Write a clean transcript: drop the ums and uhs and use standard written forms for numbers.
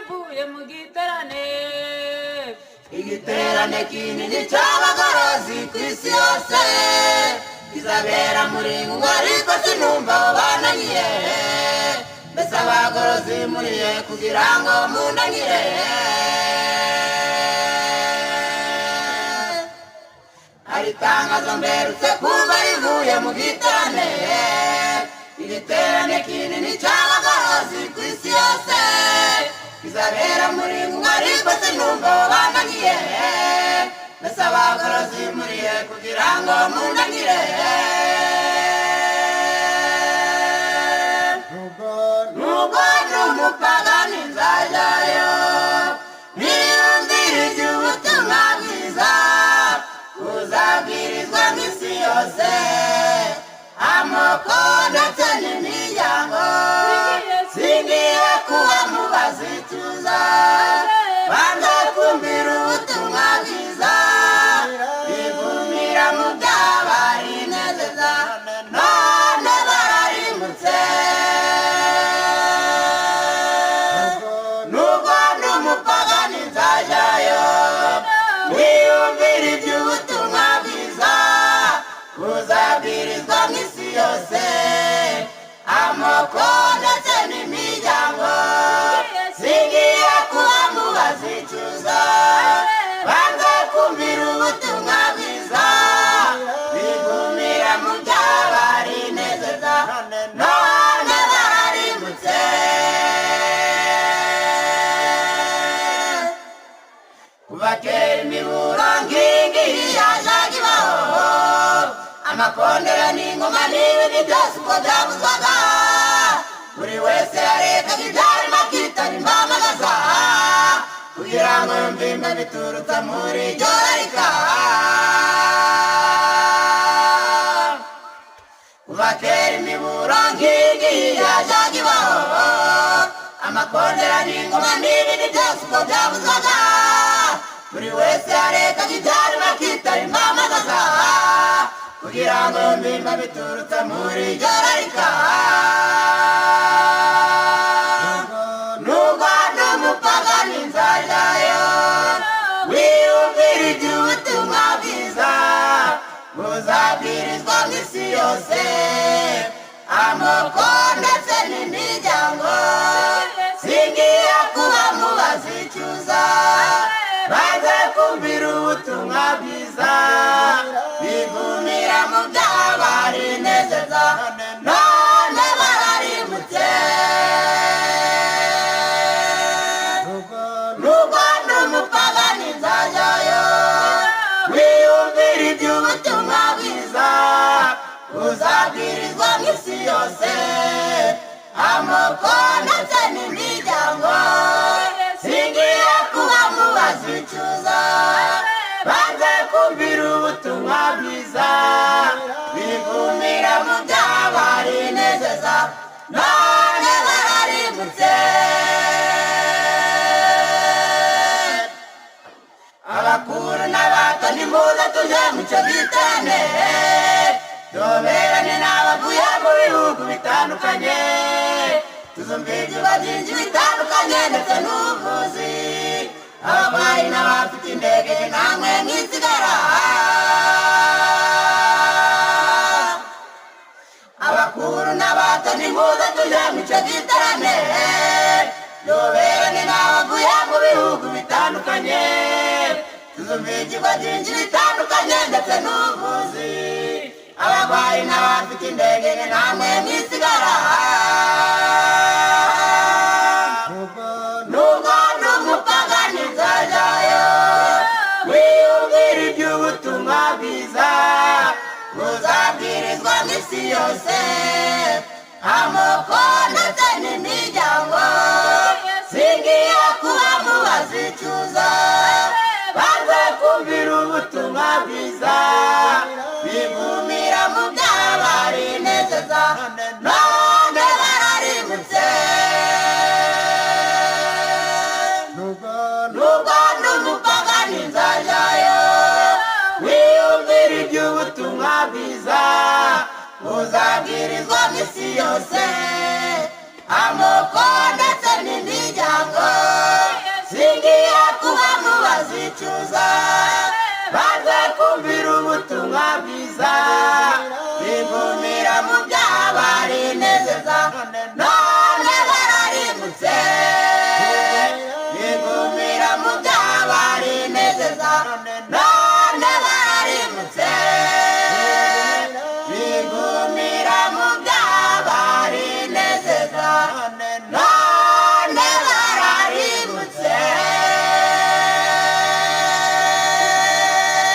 rivuye mu giterane. Igiterane kinini cy'abagorozi ku isi yose kizabera muri Nkungu, ariko sinumva aho bananyiye. Mbese abagorozi muriye kugira ngo mundangire? Hari itangazo mberutse kumva rivuye mu giterane, igiterane kinini cy'abagorozi ku isi yose kizabera muri Nkungu, ariko sinumva aho bananyiye. Mbese abagorozi muriye kugira ngo mundangire? Nubwo ndi umupagani nzajyayo, niyumvire iby'ubutumwa bwiza buzabwirizwa mu isi yose, amoko ndetse n'imiryango. Singiye kuba mu bazituza, banze kumvira ubutumwa bwiza, bigumira mu byaha barinezeza, none bararimbutse. Nubwo ndi umupagani nzajyayo, niyumvire iby'ubutumwa bwiza buzabwirizwa mu isi yose, amoko ndetse n'imiryango. Singiye kuba mu bazicuza, banze kumvira ubutumwa bwiza, bigumira mu byaha barinezeza, none bararimbutse. Kuva kera imiburo ngingi yajaga ibaho, amakondera n'ingoma n'ibindi byose uko byavuzwaga, buri wese yarekaga ibyarimo akitaba impamagaza kugira ngo yumve imba biturutse muri iryo rarika. Kuva kera imiburo ngingi yajaga ibaho, amakondera n'ingoma n'ibindi byose uko byavuzwaga, buri wese yarekaga ibyarimo akitaba impamagaza kugira ngo yumve imba biturutse muri iryo rarika. Nubwo ndi umupagani nzajyayo, wiyumvire iby'ubutumwa bwiza buzabwirizwa mu isi yose, amoko ndetse n'imiryango. Singiye kuba mu bazicuza, banze kumvira ubutumwa bwiza, bigumira mu byaha barinezeza, none bararimbutse. Nubwo ndi umupagani nzajyayo, wiyumvire iby'ubutumwa bwiza buzabwirizwa mu isi yose, amoko ndetse n'imiryango. Singiye kuba mu bazicuza, banze kumvira ubutumwa bwiza, bigumira mu byaha barinezeza, none bararimbutse. Abakuru n'abato nimuze tuje mu cyo giterane, tuberane n'abavuye mu bihugu bitandukanye, tuzumva ibyumba byinshi bitandukanye ndetse n'ubuvuzi, abarwayi n'abafite indege namwe mwisigara. Abakuru n'abato nimuze tuje mu cyo giterane, tuberane n'abavuye mu bihugu bitandukanye, tuzumva ibyumba byinshi bitandukanye ndetse n'ubuvuzi, abarwayi n'abafite indege namwe mwisigara. Nubwo ndi umupagani nzajyayo, wiyumvire iby'ubutumwa bwiza buzabwirizwa mu isi yose, amoko ndetse n'imiryango. Singiye kuba mu bazicuza, banze kumvira ubutumwa bwiza, bigumira mu byaha barinezeza, none bararimbutse. Nubwo ndi umupagani nzajyayo, wiyumvire iby'ubutumwa bwiza buzabwirizwa mu isi yose, amoko ndetse n'imiryango. Mu